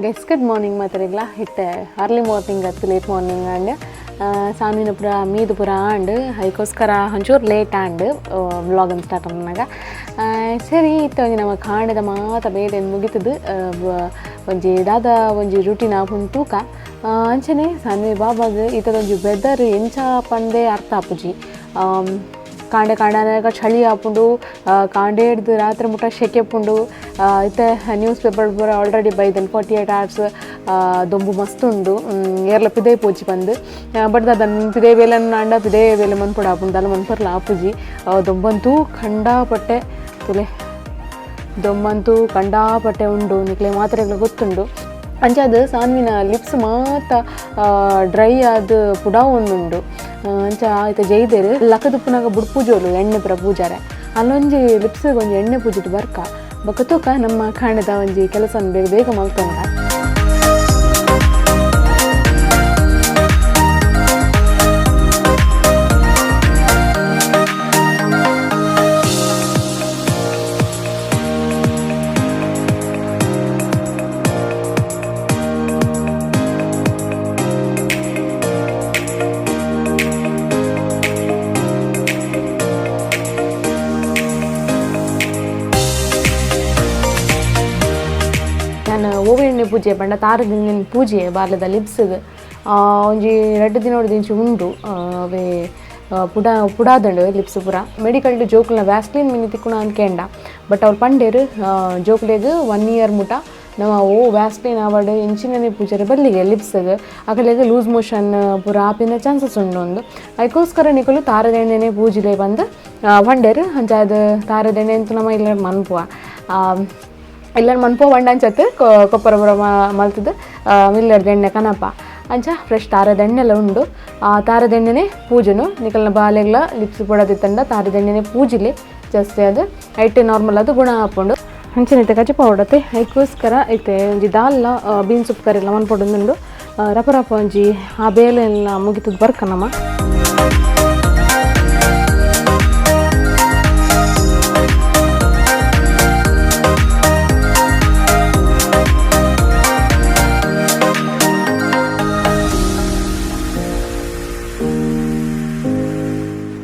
Guys, good morning ಮಾತರಿಗ್ಲ. ಇತ್ತೆ early morning ಅತ್ತು, late morning and ಸಾನಿನ ಪುರ ಮೀದು ಪುರ ಆಂಡ್ ಐಕೋಸ್ಕರ ಒಂಚೂರು ಲೇಟ್ ಆಂಡ್ ವ್ಲಾಗ್ ಸ್ಟಾರ್ಟ್ ಅನ್ನಾಗ. ಸರಿ, ಇತ್ತೆ ಒಂಜಿ ನಮ್ಮ ಕಾಂಡದ ಮಾತ ಬೇಲೆ ಮುಗಿತದು, ಒಂಜಿ ದಾದ ಒಂಜಿ ರುಟೀನ್ ಆಪುಂಡು ತೂಕ. ಅಂಚನೆ ಸಾನ್ವಿ ಬಾಬಾಗ್ ಇತ್ತದೊಂಜಿ ವೆದರ್ ಎಂಚ ಪಂದೇ ಅರ್ಥ ಆಪುಜಿ. ಕಾಂಡೆ ಕಾಂಡಾನಾಗ ಚಳಿ ಆಪುಂಡು, ಕಾಂಡೆ ಹಿಡ್ದು ರಾತ್ರಿ ಮುಟ್ಟ ಸೆಕೆ ಪುಂಡು. ಇತ್ತೆ ನ್ಯೂಸ್ ಪೇಪರ್ ಪೂರ ಆಲ್ರೆಡಿ ಬೈದನ್ 48 ಅವರ್ಸ್ ದೊಂಬು ಮಸ್ತ್ ಉಂಡು, ಏರ್ಲ ಪಿದೈ ಪೋಚಿ ಪಂದ್. ಬಟ್ ದಾದ ಪಿದೈ ಬೇಲನ್ ಆಂಡ ಪಿದೈ ಬೇಲೆ ಮನ್ಪೊಡು ಆಪುಂಡು, ದಾಲ ಮನ್ಪರ್ಲ ಆಪುಜಿ. ದೊಂಬಂತೂ ಖಂಡಾಪಟ್ಟೆ ತುಲೆ, ದೊಂಬಂತೂ ಕಂಡಾಪಟ್ಟೆ ಉಂಡು, ನಿಕ್ಲೆ ಮಾತ್ರೆಗ್ಲ ಗೊತ್ತುಂಡು. ಅಂಚಾದ್ ಸಾನ್ವಿನ ಲಿಪ್ಸ್ ಮಾತ ಡ್ರೈ ಆದ್ ಪುಡಾ ಒಂದುಂಡು. ಅಂಚ ಆಯ್ತ ಜೈದೆರ್ ಲಕ್ಕದುಪ್ಪುನಾಗ ಬುಡ್ಪೂಜೋಲು ಎಣ್ಣೆ ಪೂರ ಪೂಜಾರೆ, ಅಲ್ಲೊಂಜಿ ಲಿಪ್ಸ್ ಒಂಜಿ ಎಣ್ಣೆ ಪೂಜಿಟ್ ಬರ್ಕ ಬೊಕ್ಕ ತೂಕ. ನಮ್ಮ ಕಾಂಡದ ಒಂಜಿ ಕೆಲಸ ಬೇಗ ಬೇಗ ಮಲ್ತೊಂಡ. ನಾನು ಓವೆ ಎಣ್ಣೆ ಪೂಜೆ ಪಂಡ ತಾರದಿನ ಪೂಜೆ ಬಾರ್ಲದ ಲಿಪ್ಸ್ಗ್ ಒಂಜಿ ರಡ್ಡ್ ದಿನೊಡ್ದಿಂಚಿ ಉಂಡು. ಅವೇ ಪುಡ ಪುಡಾದಂಡು ಲಿಪ್ಸ್ ಪೂರ. ಮೆಡಿಕಲ್ ಜೋಕುಲ್ನ ವ್ಯಾಸ್ಲಿನ್ ಮಿನಿ ತಿಕ್ಕುನ ಅಂದ್ ಬಟ್ ಅವ್ರು ಪಂಡೇರು ಜೋಕುಲೆಗ್ 1 ಇಯರ್ ಮುಟ ನಮ್ಮ ಓ ವ್ಯಾಸ್ಲಿನ್ ಆವಡ್ ಇಂಚಿನನೆ ಪೂಜರೆ ಬಲ್ಲಿಗೆ ಲಿಪ್ಸ್ಗ್ ಅಕಲೆಗ್ ಲೂಸ್ ಮೋಷನ್ ಪೂರ ಆಪಿನ ಚಾನ್ಸಸ್ ಉಂಡು ಒಂದು. ಐಕೋಸ್ಕರ ನಿಕುಲು ತಾರದೆಣ್ಣೆನೆ ಪೂಜಿಲೆ ಬಂದು ಪಂಡೇರು. ಅಂಚಾದ್ ತಾರದೆಣ್ಣೆ ಅಂತೂ ನಮ್ಮ ಇಲ್ಲ ಮನ್ಪುವ, ಇಲ್ಲ ಮನ್ಪುವ ಬಂಡ ಅಂಚತ್ತು ಕೊಪ್ಪರ ಪೂರ ಮಲ್ತದು ಮಿಲ್ಲರ್ದ ಎಣ್ಣೆ ಕನಪ. ಅಂಚ ಫ್ರೆಶ್ ತಾರದ ಎಣ್ಣೆಲ್ಲ ಉಂಡು. ಆ ತಾರದ ಎಣ್ಣೆನೆ ಪೂಜೆನು. ನಿಕಲ್ನ ಬಾಲೆಗ್ಲ ಲಿಪ್ಸ್ ಪೊಡದಿತ್ತಂಡ ತಾರದ ಎಣ್ಣೆನೆ ಪೂಜಿಲೆ ಜಾಸ್ತಿ, ಅದು ಐಟ್ ನಾರ್ಮಲ್ ಅದು ಗುಣ ಆಪುಂಡು. ಅಂಚನೆ ಇತ್ತೆ ಕಜಿಪ ಆವಡತೆ, ಐಕೋಸ್ಕರ ಇತ್ತೆ ಒಂಜಿ ದಾಲ್ಲ ಬೀನ್ ಸೂಪ್ ಕರಿಲ್ಲ ಮನ್ಪೊಡೊಂದುಂಡು. ರಪ ರಪ ಒಂಜಿ ಆ ಬೇಲೆಲ್ಲ ಮುಗಿತದ ಬರ್ಕ ನಮ್ಮ.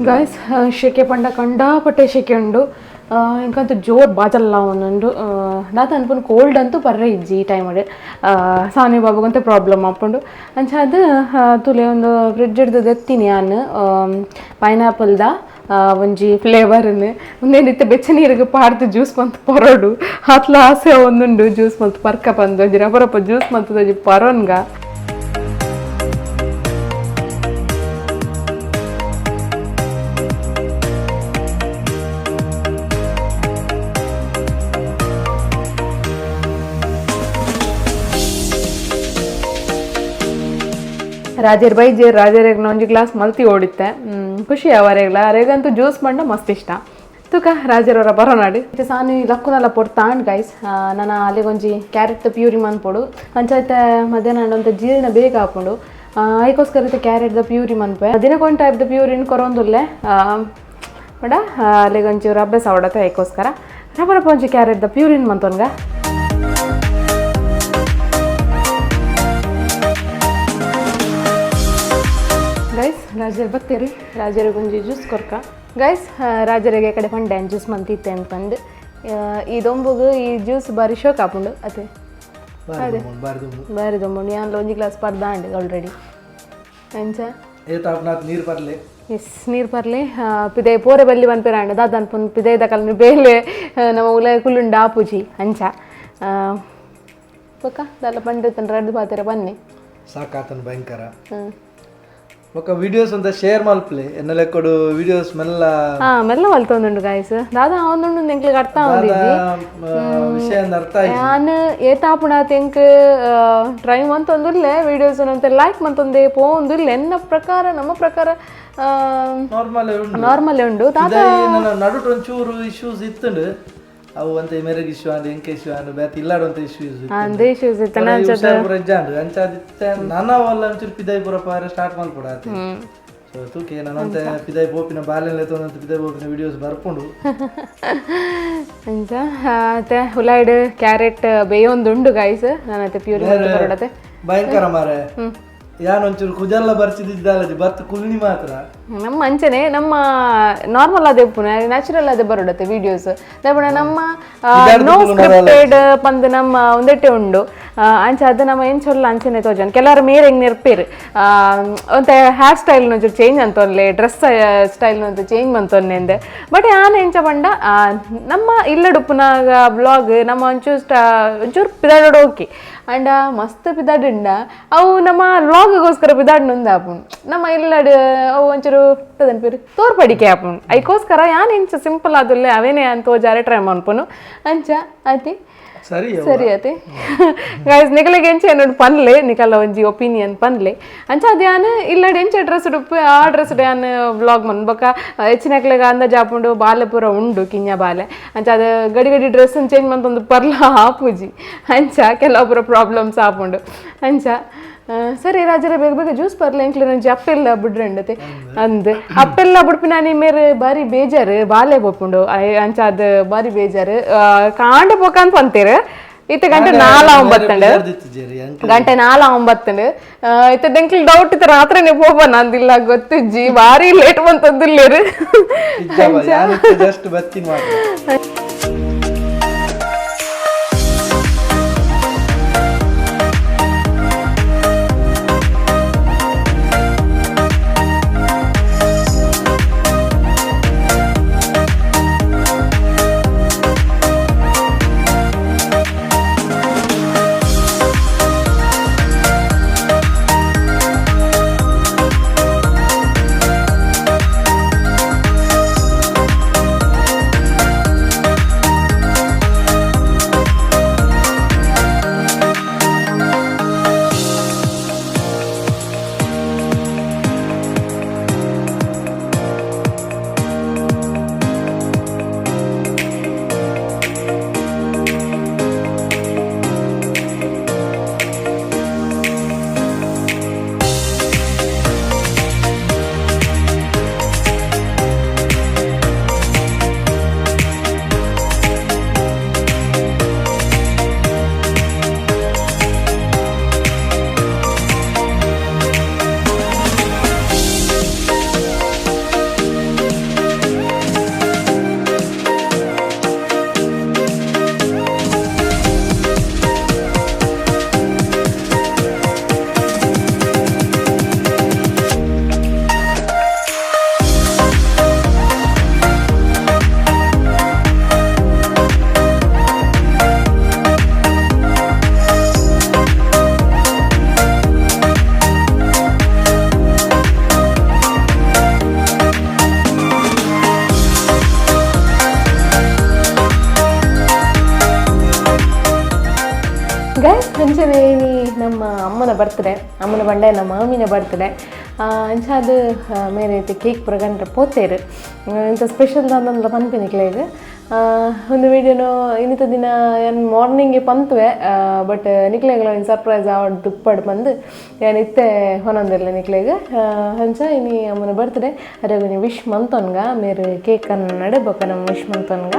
ಗಾಯ್ಸ್, ಶೆಕೆ ಪಂಡ ಕಂಡಾಪಟ್ಟೆ ಶೆಕೆ ಉಂಡು. ಇಂಕಂತೂ ಜೋರು ಬಾಜಲ್ಲ ಒಂದುಂಡು. ದಾದ ಅನ್ಪುಂಡು, ಕೋಲ್ಡ್ ಅಂತೂ ಪರ್ರೆ ಇಜ್ಜಿ ಈ ಟೈಮಡ್. ಸಾನಿ ಬಾಬುಗಂತೂ ಪ್ರಾಬ್ಲಮ್ ಆಪುಂಡು. ಅಂಚ ಅದು ತುಲೆ ಒಂದು ಫ್ರಿಡ್ಜ್ ಹಿಡ್ದು ದೆತ್ತೀನಿ ಯಾನ್ ಪೈನಾಪಲ್ದ ಒಂಜಿ ಫ್ಲೇವರ್ನ್. ಉಂದೇನಿತ್ತೆ ಬೆಚ್ಚ ನೀರಿಗೆ ಪಾಡ್ದು ಜ್ಯೂಸ್ ಮಂತ್ ಪರೋಡು ಆತ್ಲ ಆಸೆ ಒಂದುಂಡು. ಜ್ಯೂಸ್ ಮಲ್ತ್ ಪರ್ಕ ಪಂದು ಒಂಜಿ ರಪ ರಪ ಜ್ಯೂಸ್ ಮಂತದ ಒಂಜಿ ಪರೋನ್ಗ. ರಾಜೇರ್ ಬೈಜೇರ್ ರಾಜೇರ್ ಒಂಜಿ ಗ್ಲಾಸ್ ಮಲ್ತಿ ಓಡಿತ್ತೆ, ಖುಷಿ ಅವರೇಗ್ಲ. ಅರೇಗಂತೂ ಜ್ಯೂಸ್ ಮಂಡ ಮಸ್ತ್ ಇಷ್ಟ. ತುಕ ರಾಜರವರ ಬರೋನಾಡು. ಸಾನು ಲಕ್ಕುನಲ್ಲ ಪೊರ್ತಾಂಡ್ ಗೈಸ್. ನನ್ನ ಅಲ್ಲಿಗೊಂಜಿ ಕ್ಯಾರೆಟ್ ಪ್ಯೂರಿ ಮನ್ಪೊಡು. ಅಂಚಾಯ್ತ ಮಧ್ಯಾಹ್ನ ಅಂತ ಜೀರ್ಣ ಬೇಗ ಆಪುಂಡು, ಐಕೋಸ್ಕರ ಇತ್ತೆ ಕ್ಯಾರೆಟ್ the puree ಮನ್ಪೆ. ದಿನಕ್ಕೊಂದು ಟೈಪ್ the ಪ್ಯೂರಿನ್ ಕೊರೊಂದುಲ್ಲೆ ಬಡ, ಅಲ್ಲಿಗೊಂಚೂರು ಅಭ್ಯಾಸ ಆವಡತ್ತೆ. ಐಕೋಸ್ಕರ ರಪ ರಪ ಒಂಜಿ ಕ್ಯಾರೆಟ್ the ಪ್ಯೂರಿನ್ ಮಂತೊನ್ಗ. ಗೈಸ್, ರಾಜರು ಬತ್ತೀರಿ, ರಾಜರಿಗೆ ಒಂಜಿ ಜ್ಯೂಸ್ ಕೊರ್ಕ. ಗೈಸ್, ರಾಜರಿಗೆ ಕಡೆ ಪಂಡೆ ಜ್ಯೂಸ್ ಮಂತಿತ್ತೆ ಅಂತ ಬಂದು. ಈ ದೊಂಬುಗು ಈ ಜ್ಯೂಸ್ ಬಾರಿ ಶೋಕ್ ಆಪುಂಡು ಅದೇ. ಬಾರಿ ದೊಂಬುಂಡು. ಯಾನ್ಲ ಒಂಜಿ ಗ್ಲಾಸ್ ಪರ್ದಾಂಡ್ ಆಲ್ರೆಡಿ. ಅಂಚ ನೀರು ಪರ್ಲೆ. ಎಸ್, ನೀರು ಪರ್ಲೆ. ಪಿದೆ ಪೋರೆ ಬಲ್ಲಿ ಪನ್ಪೆರಾಂಡ ದಾದ ಅನ್ಪುನ್, ಪಿದೆ ದಕಲ್ನ ಬೇಲೆ ನಮ್ಮ ಉಲ ಕುಲ್ಲುಂಡು ಆಪುಜಿ. ಅಂಚ ಬೊಕ್ಕ ದಾಲ ಪಂಡೆ ರಡ್ದು ಪಾತೆರ ಬನ್ನಿ. ಸಾಕಾತನ ಭಯಂಕರ. ಬೊಕ್ಕ ವಿಡಿಯೋಸ್ ಅಂತ ಶೇರ್ ಮಲ್ಪಲೆ ಎನ್ನ ಲೆಕ್ಕಡು ವಿಡಿಯೋಸ್ ಮೆಲ್ಲ. ಹಾ, ಮೆಲ್ಲ ಮಲ್ತೊಂದುಂಡು ಗಾಯ್ಸ್. ದಾದ ಅವನುಂಡು ಎಂಕ್ಲೆಗ್ ಅರ್ಥ ಆವೊಂದಿಜ್ಜಿ. ವಿಷಯ ಅರ್ಥ ಆಯ್ತು. ಯಾನ್ ಏತಾಪುಣ ಎಂಕ್ ಟ್ರೈ ಮಂತೊಂದುಲ್ಲೆ ವಿಡಿಯೋಸ್ ಅಂತ ಲೈಕ್ ಮಂತೊಂದೆ ಪೋವೊಂದುಲ್ಲೆ. ಎನ್ನ ಪ್ರಕಾರ ನಮ್ಮ ಪ್ರಕಾರ ನಾರ್ಮಲ್ ನಾರ್ಮಲ್ ಉಂಡು ದಾದ. ನಡುಟು ಒಂಚೂರು ಇಶ್ಯೂಸ್ ಇತ್ತುಂಡು. ಅವು ಅಂತ ಮೇರೆಗ್ ಇಶ್ಯೂ ಅಂಡ್ ಎಂಕೆ ಇಶ್ಯೂ ಅಂಡ್ ಬೇತೆ ಇಲ್ಲಾಡುವಂತ ಇಶ್ಯೂಸ್. ಅಂದೇ ಇಶ್ಯೂಸ್ ಇತ್ತು. ಹುಷಾರ್ ಪೂರ ಇಜ್ಜಾಂಡ್. ಅಂಚಾದಿತ್ತೆ ನನ ಅವಲ್ಲ ಒಂಚೂರು ಪಿದಾಯಿ ಪೂರ ಪಾರೆ ಸ್ಟಾರ್ಟ್ ಮಲ್ಪೊಡು ಆತೆ. ಸೊ ತೂಕೆ ನಾನಂತೆ ಪಿದಾಯಿ ಪೋಪಿನ ಬಾಲೆಲ್ಲ ತೋನಂತೆ ಪಿದಾಯಿ ಪೋಪಿನ ವಿಡಿಯೋಸ್ ಬರ್ಪುಂಡು. ಅಂಚ ಅತ್ತೆ ಹುಲಾಯ್ಡ್ ಕ್ಯಾರೆಟ್ ಬೇಯೊಂದುಂಡು ಗೈಸ್, ನಾನತ್ತೆ ಪ್ಯೂರಿ ಬರೋಡತ್ತೆ. ಭಯಂಕರ ಮಾರೆ, ಯಾನೊಂಚೂರು ಕುಜಲ್ಲ ಬರ್ಸಿದ್ದಾಲಜಿ ಬತ್ತು ಕುಲ್ನಿ ಮಾತ್ರ. ನಮ್ಮ ಅಂಚನೆ ನಮ್ಮ ನಾರ್ಮಲ್ ಅದೇ ಉಪ್ಪುನ ನ್ಯಾಚುರಲ್ ಅದೇ ಬರೋಡತ್ತೆ ವಿಡಿಯೋಸ್. ದಾಪುಣ ನಮ್ಮ ನೋ ಸ್ಕ್ರಿಪ್ಟೆಡ್ ಪಂದ್ ನಮ್ಮ ಒಂದೆಟ್ಟೆ ಉಂಡು. ಅಂಚ ಅದು ನಮ್ಮ ಎಂಚೊಲ್ಲ ಅಂಚನೆ ತೋಜನ್. ಕೆಲವರು ಮೇರೆ ಹೆಂಗ್ ನೆರ್ಪೇರು ಒಂತೆ ಹೇರ್ ಸ್ಟೈಲ್ ಒಂಚೂರು ಚೇಂಜ್ ಅಂತೊನ್ಲೆ, ಡ್ರೆಸ್ ಸ್ಟೈಲ್ ಒಂತೆ ಚೇಂಜ್ ಮಂತೊನ್ನೆಂದೆ. ಬಟ್ ಯಾನ್ ಎಂಚ ಪಂಡ ನಮ್ಮ ಇಲ್ಲಡುಪ್ಪುನಾಗ ಬ್ಲಾಗ್ ನಮ್ಮ ಒಂಚೂರು ಒಂಚೂರು ಪಿದಾಡೋಡು ಓಕೆ. ಅಂಡ ಮಸ್ತ್ ಪಿದಾಡುಂಡ ಅವು ನಮ್ಮ ವ್ಲಾಗ್ಗೋಸ್ಕರ ಪಿದಾಡ್ನೊಂದು ಆಪುಂಡು. ನಮ್ಮ ಇಲ್ಲಡ್ ಅವು ಒಂಚೂರು ಪೇರು ತೋರ್ಪಡಿಕೆ ಆಪುಂಡು. ಐಕೋಸ್ಕರ ಯಾನ್ ಎಂಚ ಸಿಂಪಲ್ ಆದುಲ್ಲೆ ಅವೇನೆ ಅಂತ ತೋಜಾರೆ ಟ್ರೈ ಮನ್ಪುನು. ಅಂಚ ಅತಿ ಸರಿ ಸರಿ ಅತಿ ಗೈಸ್, ನಿಕಲೆಗ್ ಎಂಚ ಏನೋಡು ಪನ್ಲೆ, ನಿಕಲ ಒಂಜಿ ಒಪಿನಿಯನ್ ಪನ್ಲೆ. ಅಂಚ ಅದು ಯಾನ್ ಇಲ್ಲಡ್ ಎಂಚ ಡ್ರೆಸ್ ಉಡುಪು ಆ ಡ್ರೆಸ್ ಯಾನ್ ವ್ಲಾಗ್ ಮನ್ ಬೊಕ್ಕ ಹೆಚ್ಚಿನಕ್ಲೆಗ್ ಅಂದಾಜ್ ಆಪುಂಡು. ಬಾಲೆ ಪೂರ ಉಂಡು, ಕಿಂಜ ಬಾಲೆ. ಅಂಚ ಅದು ಗಡಿ ಗಡಿ ಡ್ರೆಸ್ ಚೇಂಜ್ ಮಂತೊಂದು ಪರ್ಲ ಆಪುಜಿ. ಅಂಚ ಕೆಲವು ಪೂರ ಪ್ರಾಬ್ಲಮ್ಸ್ ಆಪುಂಡು. ಅಂಚ ಸರಿ ರಾಜರೇ, ಬೇಗ ಬೇಗ ಜ್ಯೂಸ್ ಪರ್ಲೆ. ಎಂಕ್ಲೆ ಒಂಜಿ ಅಪ್ಪೆಲ್ಲ ಬುಡ್ರಂಡತೆ ಅಂದ್ ಅಪ್ಪೆಲ್ಲ ಬುಡ್ಪಿನ ಮೇರೆ ಬಾರಿ ಬೇಜಾರು, ಬಾಲೆ ಪೋಪುಂಡು. ಅಂಚ ಅದು ಬಾರಿ ಬೇಜಾರು. ಕಾಂಡೆ ಪೋಕಂತ ಪಂತೇರು, ಇತ್ತೆ ಗಂಟೆ 4:09, ಗಂಟೆ 4:09. ಇತ್ತೆ ಡೆಂಕ್ಲ್ ಡೌಟ್ ಇತ್ತು ರಾತ್ರಿನೇ ಪೋಪ ನಂದಿಲ್ಲ ಗೊತ್ತಿಜ್ಜಿ, ಬಾರಿ ಲೇಟ್ ಬಂತದ್ದಿಲ್ಲೇರು. ಜಸ್ಟ್ ಬತ್ತಿ ಮಾತ್ರ. ಗೈಸ್, ಅಂಚನೆ ನಮ್ಮ ಅಮ್ಮನ ಬರ್ತ್ಡೇ, ಅಮ್ಮನ ಬಂಡೆ ನಮ್ಮ ಮಾಮಿನ ಬರ್ತ್ಡೇ. ಅಂಚ ಅದು ಮೇರೆ ಐತೆ ಕೇಕ್ ಪುರ ಪೋತೇರು. ಇಂಥ ಸ್ಪೆಷಲ್ ದಾದಂದ್ಲ ಪನ್ಪಿನಿಕ್ಲೆಗ್ ಒಂದು ವೀಡಿಯೋನು ಇನ್ನಿತ ದಿನ ಏನು ಮಾರ್ನಿಂಗ್ಗೆ ಪಂತುವೆ. ಬಟ್ ನಿಕ್ಲೆಗ್ಲ ಒಂದು ಸರ್ಪ್ರೈಸ್ ಆವಡ್ ದುಪ್ಪಡ್ ಬಂದು ಏನು ಇತ್ತೆ ಹೊನೊಂದಿಲ್ಲ ನಿಕ್ಲೆಗ್. ಅಂಚ ಇನಿ ಅಮ್ಮನ ಬರ್ತ್ಡೇ, ಅರೆ ಒಂಜಿ ವಿಶ್ ಮಂತೊನ್ಗ. ಮೇರೆ ಕೇಕ್ ಅನ್ನು ನಡೆ ಬೊಕ್ಕ ನಮ್ಮ ವಿಶ್ ಮಂತೊನ್ಗ.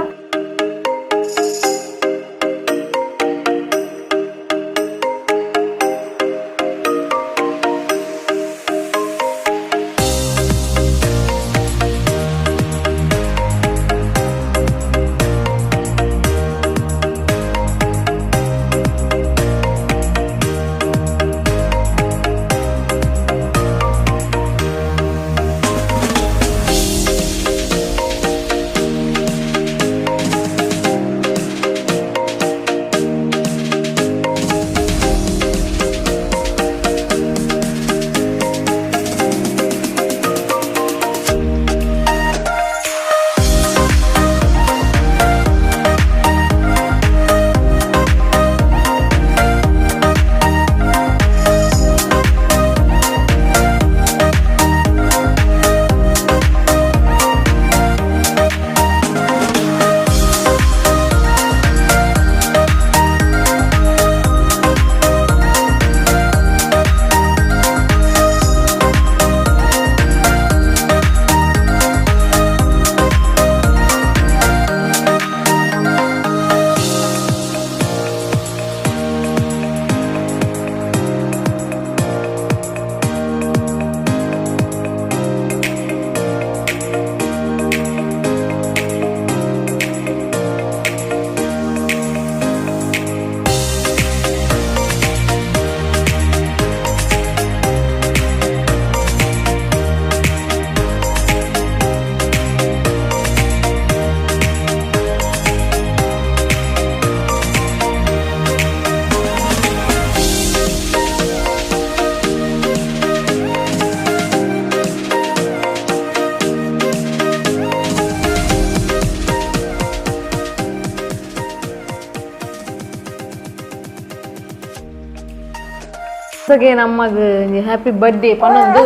ಸಗೆ ನಮ್ಮಗ್ ಹ್ಯಾಪಿ ಬರ್ಡೇ ಪನೊಂದು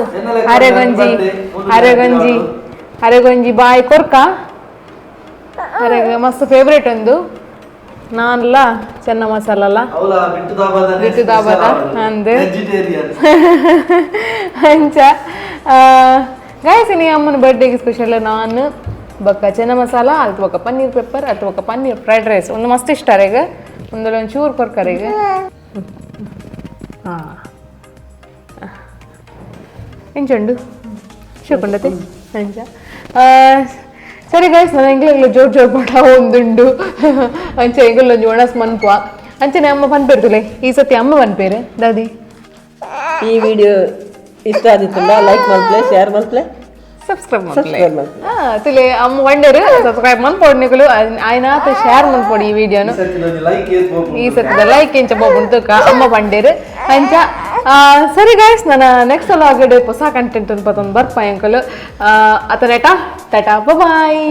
ಅರೆಗೊಂಜಿ ಅರೆಗೊಂಜಿ ಅರೆಗೊಂಜಿ ಬಾಯ್ ಕೊರ್ಕ. ಅರೆಗ್ ಮಸ್ತ್ ಫೇವ್ರೇಟ್ ಒಂದು ನಾನ್ಲ ಚೆನ್ನ ಮಸಾಲಲ್ಲ. ಅವಲ ಬಿಟ್ಟು ದಾಬಾದ. ಬಿಟ್ಟು ದಾಬಾದ, ಅಂದ್. ವೆಜಿಟೇರಿಯನ್. ಅಂಚ ಗಾಯ್ಸ್, ಇನಿ ಅಮ್ಮನ ಬರ್ಡೇಗೆ ಸ್ಪೆಷಲ್ ನಾನ್ ಬೊಕ್ಕ ಚೆನ್ನ ಮಸಾಲ, ಅಲ್ತ್ ಬೊಕ್ಕ ಪನ್ನೀರ್ ಪೆಪ್ಪರ್, ಅಲ್ತ್ ಬೊಕ್ಕ ಪನ್ನೀರ್ ಫ್ರೈಡ್ ರೈಸ್. ಒಂದು ಮಸ್ತ್ ಇಷ್ಟ ಅರೆಗ್. ಒಂದು ಒಂಚೂರು ಕೊರ್ಕರೆಗ್. ಹಾಂ, ಎಂಚುಂಡು? ಶೋಕುಂಡತೆ ಅಂಚ. ಸರಿ ಗೈಸ್, ನನ್ನ ಎಂಗ್ಲ ಜೋರ್ ಜೋರ್ ಪಟ ಒಂದುಂಡು. ಅಂಚ ಎಂಗುಲ ಒಂಜಿ ಒಣಸ್ ಮನ್ಪುವ. ಅಂಚನೆ ಅಮ್ಮ ಪನ್ಪೇರ್ತುಲೆ, ಈ ಸತಿ ಅಮ್ಮ ಪನ್ಪೇರು ದಾದಿ. ಈ ವಿಡಿಯೋ ಇಷ್ಟ ಆದಿತ್ತುಂಡ ಲೈಕ್ ಮಲ್ಪ್ಲೆ, ಶೇರ್ ಮಲ್ಪ್ಲೆ. ಸಬ್ಸ್ಕ್ರೈಬ್ ಮಲ್ಪಲೆ. ಸಬ್ಸ್ಕ್ರೈಬ್ ಮಲ್ಪ್ಲೆ. ತುಲೆ ಅಮ್ಮ ವಂಡರು, ಸಬ್ಸ್ಕ್ರೈಬ್ ಮನ್ಪೊಡು ನಿಕುಲು. ಆಯ್ನಾತ್ ಶೇರ್ ಮನ್ಪೊಡು ಈ ವಿಡಿಯೋನು. ಲೈಕ್. ಈ ಸತಿದ ಲೈಕ್ ಎಂಚ ಬೋಪುಂಡು ತುಕ ಅಮ್ಮ ಪಂಡೇರು ಅಂಚ. ಸರಿ ಗೈಸ್, ನನ್ನ ನೆಕ್ಸ್ಟ್ ವ್ಲಾಗ್ ಹೊಸ ಕಂಟೆಂಟ್ ಪತ್ತೊಂದು ಬರ್ಪ ಎಂಕುಲು. ಅತನೇಟ, ಟಾಟಾ, ಬಾಯ್.